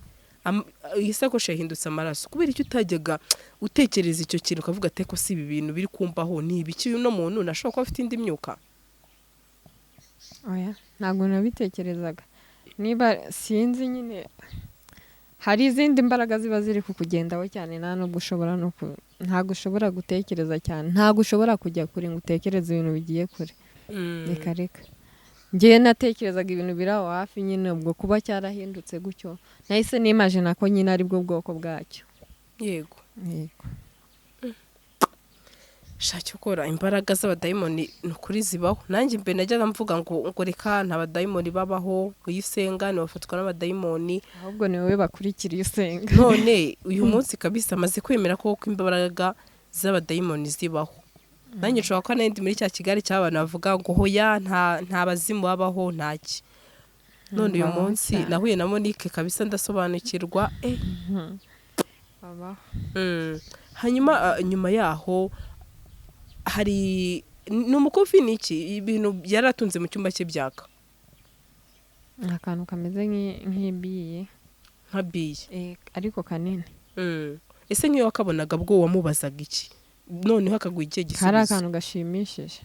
isakoshi yahindutse amaraso. Kubera icyo utajyaga utekereza icyo kintu, ukavuga ati: "Ko si ibi bintu biri kumbaho, ni ibiki? Uno muntu nashobora kuba afite indi myuka"? Oya, ntabwo nabitekerezaga. Niba sinzi nyine, hari izindi mbaraga ziba ziri kukugendaho cyane, nta nubwo ushobora no ku ntabwo ushobora gutekereza cyane, ntabwo ushobora kujya kure ngo utekereze ibintu bigiye kure. Reka reka, njyewe natekerezaga ibintu biri aho hafi nyine, ubwo kuba cyarahindutse gutyo nahise nimajina ko nyine aribwo bwoko bwacyo. Yego. Yego. Shaki ukora imbaraga z'abadayimoni ni ukuri zibaho. Nanjye mbere najyaga mvuga ngo reka, nta badayimoni babaho, ngo iyo usenga ntibafatwa n'abadayimoni. Ahubwo ni wowe bakurikira iyo usenga. None uyu munsi kabisa amaze kwemera ko imbaraga z'abadayimoni zibaho. Nanjye nshobora kuba nari ndi muri cya kigali cy'abantu bavuga ngo hoya, nta bazimu babaho, ntaki. None uyu Babaho munsi cyane. nahuye na Monique kabisa ndasobanukirwa. Babaho. Hanyuma nyuma yaho hari ni umukufi, ni iki ibintu yari atunze mu cyumba cye byaka? Ni akantu kameze nk'ibiye. Nka biye? Ariko kanini. Ese nk'iyo wakabonaga bwo wamubazaga iki, noneho akaguha ikihe Kari gisubizo? akantu gashimishije.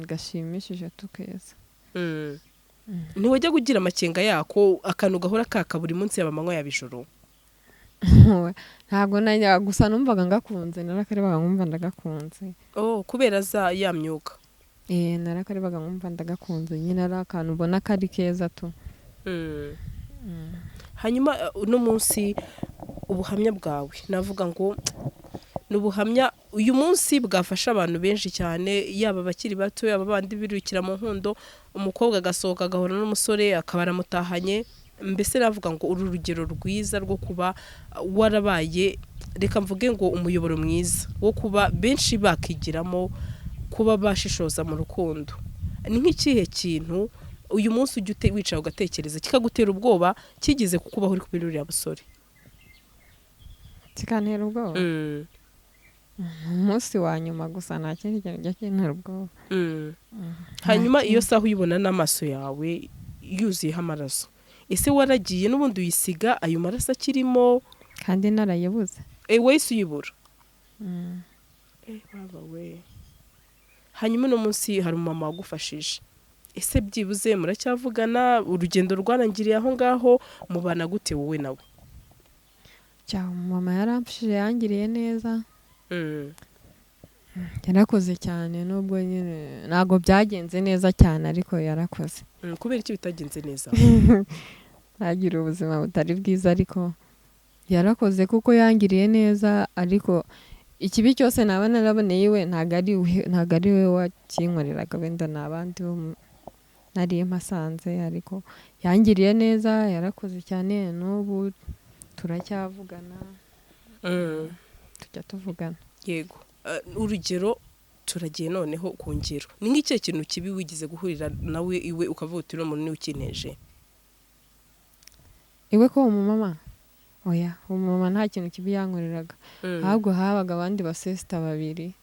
Gashimishije tukeza. Ntiwajya kugira amakenga yako, akantu gahora kaka buri munsi, yaba amanywa yaba ijoro? Ntabwo najya, gusa numvaga ngakunze, narakarebaga nkumva ndagakunze. Oh, kubera za ya myuka. Eh, narakarebaga nkumva ndagakunze nyine, ari akantu ubona kari keza tu. Hanyuma uno munsi ubuhamya bwawe navuga ngo ni ubuhamya uyu munsi bwafasha abantu benshi cyane, yaba abakiri bato, yaba abandi birukira mu nkundo, umukobwa agasohoka agahura n'umusore akaba aramutahanye. Mbese navuga ngo uru rugero rwiza rwo kuba warabaye, reka mvuge ngo umuyoboro mwiza wo kuba benshi bakigiramo kuba bashishoza mu rukundo. Ni nk'ikihe kintu uyu munsi ujya wicara ugatekereza kikagutera ubwoba kigeze kukubaho uri kumwe n'uriya musore? Kikantera ubwoba? Umunsi wa nyuma gusa, nta kindi kintu kijya kintera ubwoba. Hanyuma iyo saha uyibona n'amaso yawe yuzuyeho amaraso, ese waragiye n'ubundi uyisiga ayo maraso akirimo? Kandi narayibuze. Wahise uyibura? Baba we! Hanyuma uno munsi hari umumama wagufashije, ese byibuze muracyavugana? Urugendo rwarangiriye aho ngaho? Mubana gute wowe nawe? Cya mama yaramfashije, yangiriye neza, yarakoze cyane, nubwo nyine ntabwo byagenze neza cyane, ariko yarakoze. Kubera iki bitagenze neza? Ntagira ubuzima butari bwiza, ariko yarakoze kuko yangiriye neza. Ariko ikibi cyose naba naraboneye iwe, ntabwo ari we wakinkoreraga, wenda ni abandi bo nari mpasanze, ariko yangiriye neza, yarakoze cyane. N'ubu turacyavugana, tujya tuvugana. Yego. Urugero turagiye noneho ku ngero, ni nk'ikihe kintu kibi wigeze guhurira nawe iwe ukavuga uti: "Uno muntu niwe ukinteje"? Iwe ko umumama? Oya, umumama nta kintu kibi yankoreraga. Ahubwo habaga abandi basesita babiri,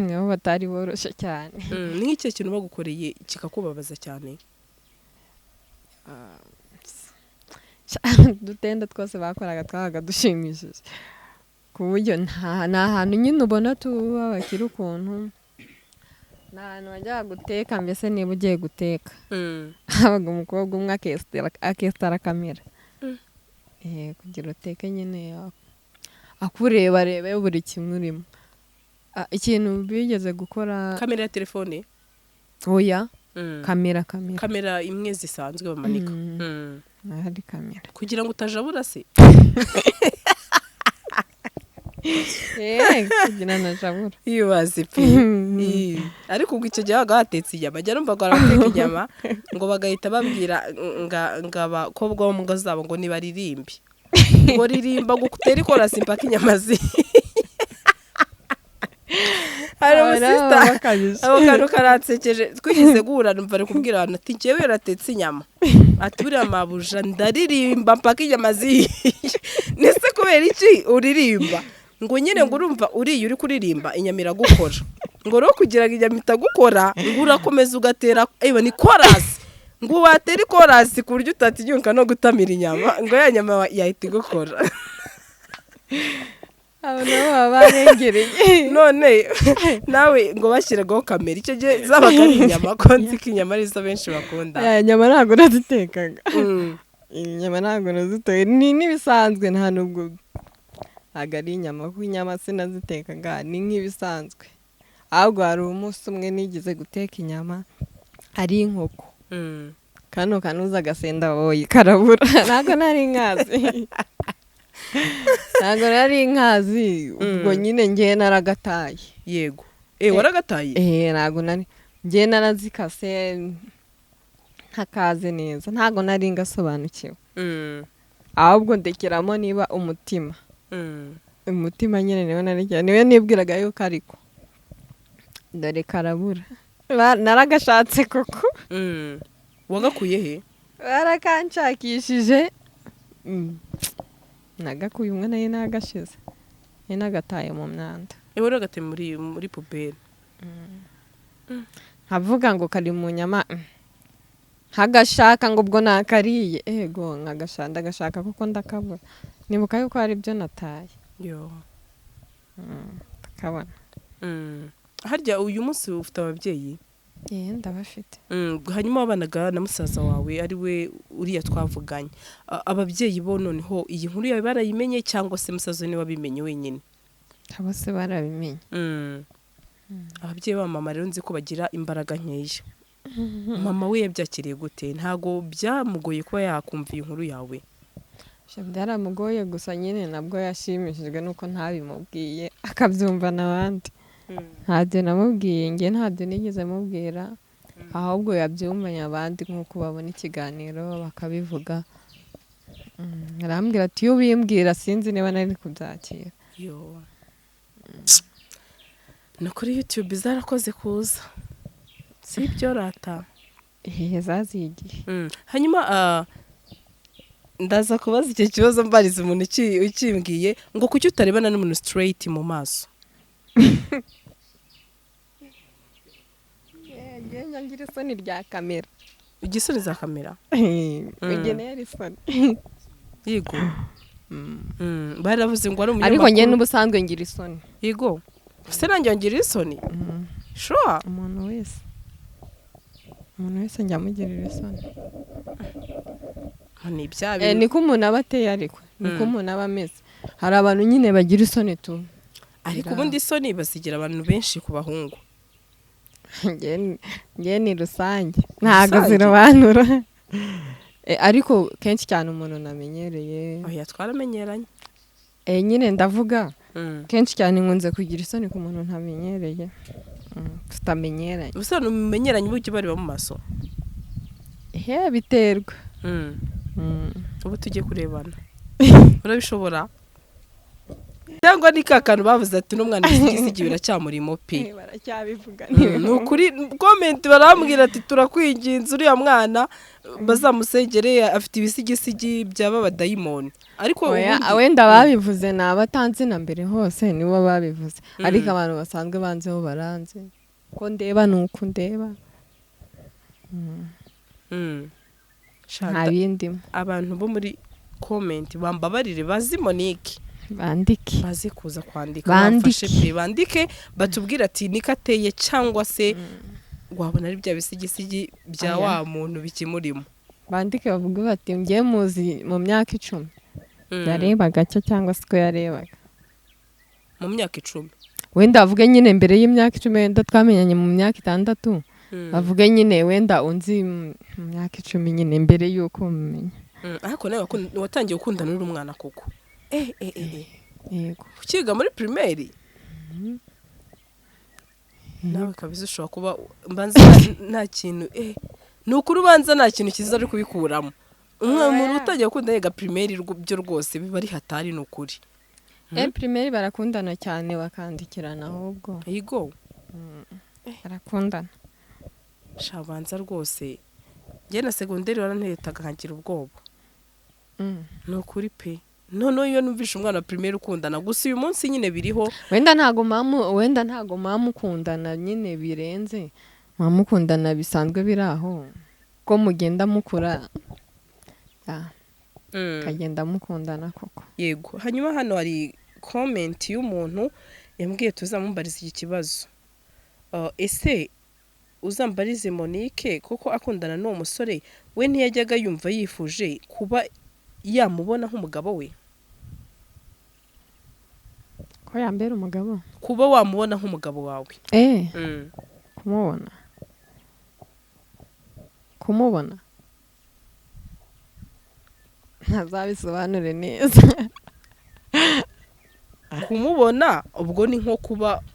nabo batari boroshye cyane. Ni nk'ikihe kintu bagukoreye kikakubabaza cyane? Udutenda twose bakoraga twabaga dushimishije, ku buryo nta hantu nyine ubona tuba bakiri ukuntu, ni ahantu wajyaga guteka, mbese niba ugiye guteka, habaga umukobwa umwe akesitara kamera. Kugira uteke nyine akureba, arebe buri kimwe urimo. Ikintu bigeze gukora. Kamera ya telefone? Oya, kamera, kamera. Kamera imwe zisanzwe bamanika? Ahari kamera. Kugira ngo utajabura se? Kugira najabura. Ibaze pe! Ariko ubwo icyo gihe habaga hatetse inyama, njya numva ngo barateka inyama ngo bagahita babwira nga abakobwa bo mu ngo zabo ngo nibaririmbe, ngo ririmba, ngo utere ikorasi mpaka inyama zihiye. Hari umusista, ako kantu karansekeje, twigeze guhura numva ari kubwira abantu ati: "Njyewe natetse inyama," ati: "Buriya mabuja ndaririmba mpaka inyama zihiye." Ndetse kubera iki uririmba? Ngo nyine ngo urumva uriya uri kuririmba inyama iragukora, ngo rero kugira ngo inyama itagukora ngo urakomeza ugatera, ewe ni korasi, ngo watera ikorasi ku buryo utatinyuka no gutamira inyama, ngo ya nyama yahita igukora. Abo nabo baba barengereye. None nawe ngo bashyiragaho kamera icyo gihe, zabaga ari inyama, ko nzi ko inyama arizo benshi bakunda? Aya nyama ntabwo nazitekaga. Inyama ntabwo naziteka, ni n'ibisanzwe, nta nubwo, ntabwo ari inyama, kuko inyama sinazitekaga, ni nk'ibisanzwe. Ahubwo hari umunsi umwe nigeze guteka inyama ari inkoko, kano kanuza agasenda boyi karabura. Ntabwo nari nkazi, ntabwo nari nkazi ubwo. Nyine ngewe naragataye. Yego, eh, waragataye? Eh, ntabwo nari, ngewe narazikase ntakaze neza, ntabwo nari ngasobanukiwe. Ahubwo ndekeramo niba umutima, umutima nyine niwe narekera, niwe nibwiraga yuko, ariko dore karabura. Naragashatse koko. Wagakuye he? Barakanshakishije. Nagakuye umwe nayo nagashize, nari nagataye mu myanda. Eh, waragataye muri poubelle? Nkavuga ngo kari mu nyama, nkagashaka ngo ubwo nakariye, ego nkagashaka, ndagashaka kuko ndakabura. Nibuka yuko hari ibyo nataye. Yo. Ndakabona. Harya uyu munsi ufite ababyeyi? Eh, ndabafite. Hanyuma wabanaga na musaza wawe, ari we uriya twavuganye. Ababyeyi bo noneho iyi nkuru yawe barayimenye, cyangwa se musaza we niwe wabimenye wenyine? Abo se barabimenye. Ababyeyi ba mama rero nzi ko bagira imbaraga nkeya. Mama we yabyakiriye gute? Ntago byamugoye kuba yakumva iyi nkuru yawe? Sha, byaramugoye, gusa nyine nabwo yashimishijwe nuko ntabimubwiye akabyumva n'abandi. Ntabyo namubwiye njye, ntabyo nigeze mubwira, ahubwo yabyumvanye abandi nk'uko babona ikiganiro bakabivuga. Arambwira ati: "Iyo ubimbwira sinzi niba nari kubyakira." Yo, ni kuri YouTube zarakoze kuza, si ibyo rata? Ihe, zaziye igihe. Hanyuma ndaza kubaza icyo kibazo mbariza umuntu ukimbwiye ngo kuki utarebana n'umuntu straight mu maso? Njye ngira isoni rya kamera. Igisoni za kamera? Ugenera isoni. Yego. Baravuze ngo ari Ariko njye umunyamakuru. n'ubusanzwe ngira isoni. Yego, se nanjye ngira isoni? Sure? Umuntu wese, umuntu wese njya amugirira isoni. Ni ibya Eh, bintu. Niko umuntu aba ateye, ariko niko umuntu aba ameze. Hari abantu nyine bagira isoni tu. Ariko ubundi isoni bazigira abantu benshi ku bahungu. Njye ni rusange, ntabwo Rusange? zirobanura. Eh, ariko kenshi cyane umuntu namenyereye. Oya, twaramenyeranye. Eh, nyine ndavuga kenshi cyane nkunze kugira isoni ku muntu ntamenyereye, tutamenyeranye. Ubusanzwe mumenyeranye uburyo bareba mu maso? He, biterwa. Ubu tugiye kurebana, urabishobora, cyangwa ni ka kantu bavuze ati n'umwana w'isigisigi biracyamurimo pe? Eh, baracyabivuga. Ni ukuri, comment barambwira ati: "Turakwinginze, uriya mwana bazamusengere, afite ibisigisigi byaba abadayimoni." Ariko Oya, wenda babivuze ni abatanzi na mbere hose nibo babivuze, ariko abantu basanzwe banzeho baranze ko ndeba ni uko ndeba. Nta Shanta, bindimo. Abantu bo muri comment bambabarire, bazi Monique. Bandike. Baze kuza kwandika. Bandike. Bamfashe pe, bandike batubwire ati niko ateye, cyangwa se wabona ari bya bisigisigi bya Oya. wa muntu bikimurimo. Bandike bavuge bati: "Njye muzi mu myaka 10 yarebaga cyo," cyangwa se ko yarebaga. Mu myaka 10? Wenda bavuge nyine mbere y'imyaka 10, wenda twamenyanye mu myaka 6. Bavuge nyine wenda unzi mu myaka 10 nyine mbere y'uko mumenya. Ariko nawe watangiye gukundana uri umwana koko, eh eh eh eh. Yego. Ukiga muri primaire nawe kabisa ushobora kuba mbanza nta kintu, ni ukuri ubanza nta kintu cyiza ari kubikuramo. Umuntu utangiye gukunda yiga primaire byo rwose biba ari hatari, ni ukuri. Eh, primaire barakundana cyane, bakandikirana ahubwo. Yego. Barakundana. Shabanza rwose njye na segonderi waranteretaga nkagira ubwoba. Ni ukuri pe, noneho iyo numvishe umwana wa primaire ukundana gusa, uyu munsi nyine biriho. Wenda ntago mama ukundana nyine birenze, mama ukundana bisanzwe biri aho ko mugenda mukura, kagenda mukundana koko. Yego. Hanyuma hano hari comment y'umuntu yambwiye tuzamumbarize iki kibazo. Ese uzambarize Monique kuko akundana n'uwo musore we, ntiyajyaga yumva yifuje kuba yamubona nk'umugabo we? Ko Ko yambera umugabo? Kuba wamubona nk'umugabo wawe. Kumubona ntazabisobanure neza. Kumubona ubwo ni nko kuba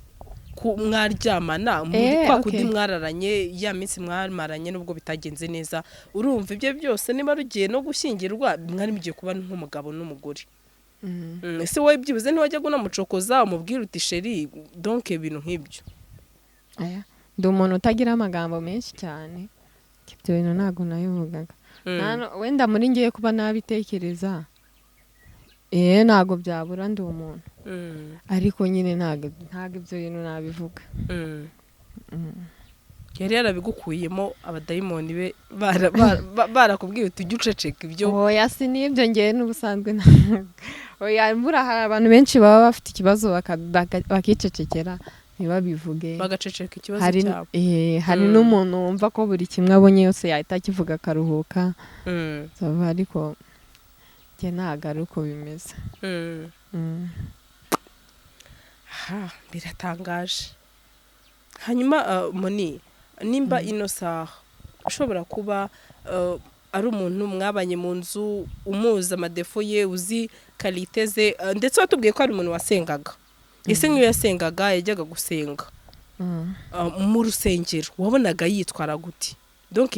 mwaryamana muri kwa kundi mwararanye, ya minsi mwamaranye, nubwo bitagenze neza. Urumva ibyo byose niba rugiye no gushyingirwa, mwari mugiye kuba nk'umugabo n'umugore. Ese wowe byibuze ntiwajyaga unamucokoza, umubwira uti: "Chéri," donc ibintu nk'ibyo? Aya, ndi umuntu utagira amagambo menshi cyane, ibyo bintu ntabwo nabivugaga. Wenda muri ngiye kuba nabitekereza, ntabwo byabura, ndi umuntu, ariko nyine ntabwo ibyo bintu nabivuga. Yari yarabigukuyemo, abadayimoni be barakubwiye uti: "Ujye uceceka ibyo." Oya, si n'ibyo, ngewe n'ubusanzwe oya, mbura hari abantu benshi baba bafite ikibazo bakicecekera ntibabivuge. Bagaceceka ikibazo Hari cyabo. Hari n'umuntu wumva ko buri kimwe abonye yose yahita akivuga akaruhuka. So, ariko njye ntabwo ari uko bimeze. Ha, biratangaje. Hanyuma Moni, nimba ino saha ushobora kuba ari umuntu mwabanye mu nzu, umuzi amadéfauts ye, uzi qualités ze, ndetse watubwiye ko ari umuntu wasengaga, ese nk'iyo yasengaga, yajyaga gusenga mu rusengero, wabonaga yitwara gute? Donc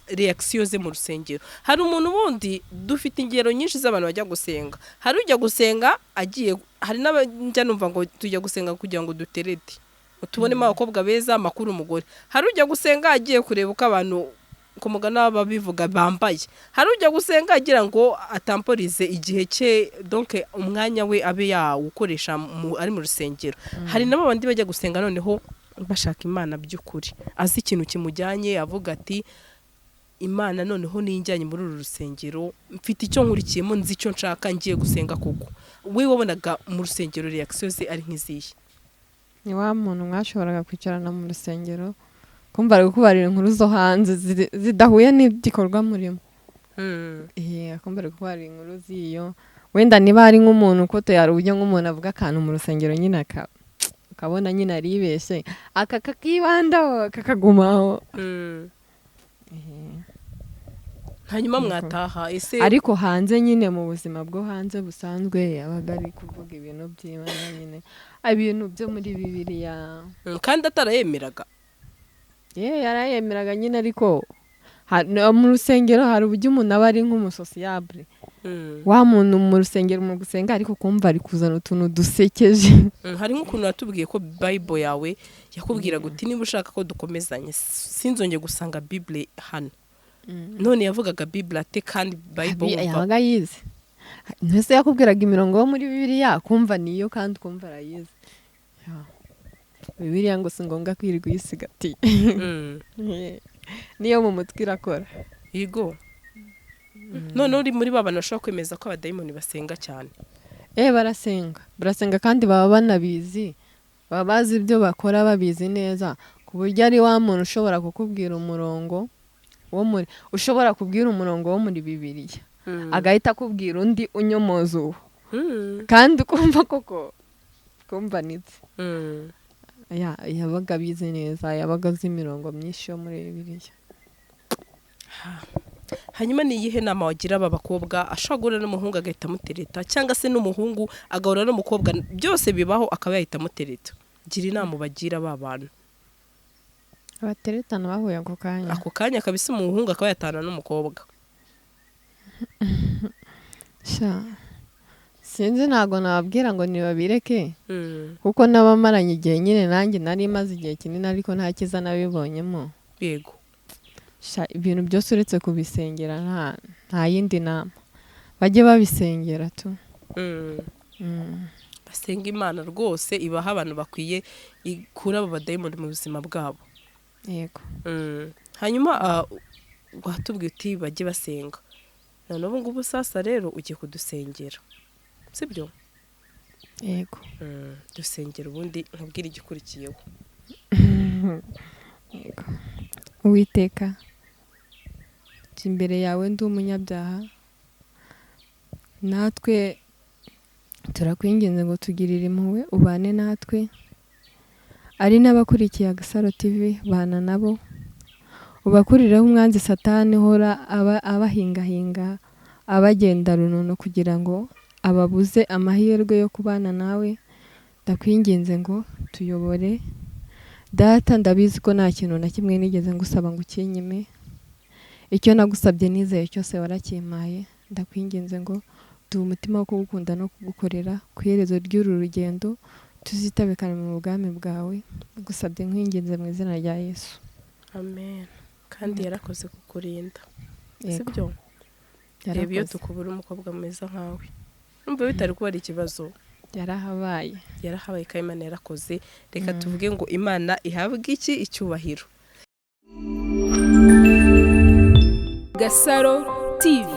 réaction ze mu rusengero. Hari umuntu ubundi, dufite ingero nyinshi z'abantu bajya gusenga. Hari ujya gusenga agiye, hari n'abajya numva ngo tujya gusenga kugira ngo duterete, tubonemo abakobwa beza, amakuru, umugore. Hari ujya gusenga agiye kureba uko abantu ku mugani babivuga bambaye. Hari ujya gusenga agira ngo atamporize igihe cye, donc umwanya we abe yawukoresha ari mu rusengero. Hari nabo bandi bajya gusenga noneho bashaka Imana by'ukuri, azi ikintu kimujyanye, avuga ati: "Imana noneho ninjyanye muri uru rusengero, mfite icyo nkurikiyemo, nzi icyo nshaka, ngiye gusenga koko." We wabonaga mu rusengero réaction ze ari nk'izihe? Ni wa muntu mwashoboraga kwicarana mu rusengero, kumva ari kukubarira inkuru zo hanze zidahuye n'igikorwa murimo. Akumva ari kukubarira inkuru z'iyo, wenda niba hari nk'umuntu uko hari uburyo nk'umuntu avuga akantu mu rusengero nyine ukabona nyine aribeshye, aka kakibandaho, kakagumaho. Hanyuma mwataha ese? Ariko hanze nyine, mu buzima bwo hanze busanzwe, yabaga ari kuvuga ibintu by'Imana nyine, ibintu byo muri Bibiliya. Kandi atarayemeraga? Ye, yarayemeraga nyine, ariko no mu rusengero hari uburyo umuntu aba ari nk'umusociable, wa muntu mu rusengero mu gusenga, ariko kumva ari kuzana utuntu dusekeje. Hari nk'ukuntu watubwiye ko Bible yawe yakubwiraga uti: "Niba ushaka ko dukomezanya, sinzongeye gusanga Bible hano." None yavugaga Bible ate kandi Bible wumva? Yabaga yize. Ntese yakubwiraga imirongo yo muri Bibiliya, kumva niyo, kandi ukumva arayizi. Ya. Bibiliya ngo si ngombwa kwirirwa uyisigatiye. Niyo mu mutwe irakora. Yego, none uri muri ba bantu bashobora kwemeza ko abadayimoni basenga cyane? Barasenga, barasenga, kandi baba banabizi, baba bazi ibyo bakora, babizi neza, ku buryo ari wa muntu ushobora kukubwira umurongo wo muri, ushobora kubwira umurongo wo muri Bibiliya, agahita akubwira undi unyomoza uwo, kandi ukumva koko, kumva nibyo. Yabaga abizi neza, yabaga azi imirongo myinshi yo muri Bibiliya. Hanyuma ni iyihe nama wagira aba bakobwa ashobora guhura n'umuhungu agahita amutereta, cyangwa se n'umuhungu agahura n'umukobwa, byose bibaho, akaba yahita amutereta? Gira inama ubagira ba bantu. Abateretana bahuye ako kanya? Ako kanya kabisa, umuhungu akaba yatana n'umukobwa. Sha, sinzi, ntabwo nababwira ngo ntibabireke, kuko n'abamaranye igihe nyine, nanjye nari maze igihe kinini, ariko nta cyiza nabibonyemo. Sha, ibintu byose uretse kubisengera nta yindi nama, bajye babisengera tu. Basenga Imana rwose ibaha abantu bakwiye, ikura abo badayimoni mu buzima bwabo. Yego. Hanyuma watubwiye uti bajye basenga, none ubu ngubu sasa rero ugiye kudusengera, sibyo? Yego. Dusengera, ubundi nkubwire igikurikiyeho. Yego. Uwiteka, nje imbere yawe ndi umunyabyaha, natwe Turakwinginze ngo tugirire impuhwe, ubane natwe, ari n'abakurikiye Agasaro TV, bana nabo, ubakurireho umwanzi Satani uhora abahingahinga, abagenda runono kugira ngo ababuze amahirwe yo kubana nawe. Ndakwinginze ngo tuyobore Data. Ndabizi ko nta kintu na kimwe nigeze ngusaba ngo ukinyime. Icyo nagusabye nizeye cyose warakimpaye. Ndakwinginze ngo duhe umutima wo kugukunda no kugukorera. Ku iherezo ry'uru rugendo tuzitabikane mu bwami bwawe. Gusabye nkwinginze mu izina rya Yesu. Amen. Kandi yarakoze kukurinda. Yego. Sibyo? Reba iyo Yarakoze. tukubura umukobwa mwiza nkawe, numva bitari kuba ari ikibazo. Yarahabaye. Yarahabaye kandi Imana yarakoze. Reka tuvuge ngo Imana ihabwe iki? Icyubahiro. Gasaro TV.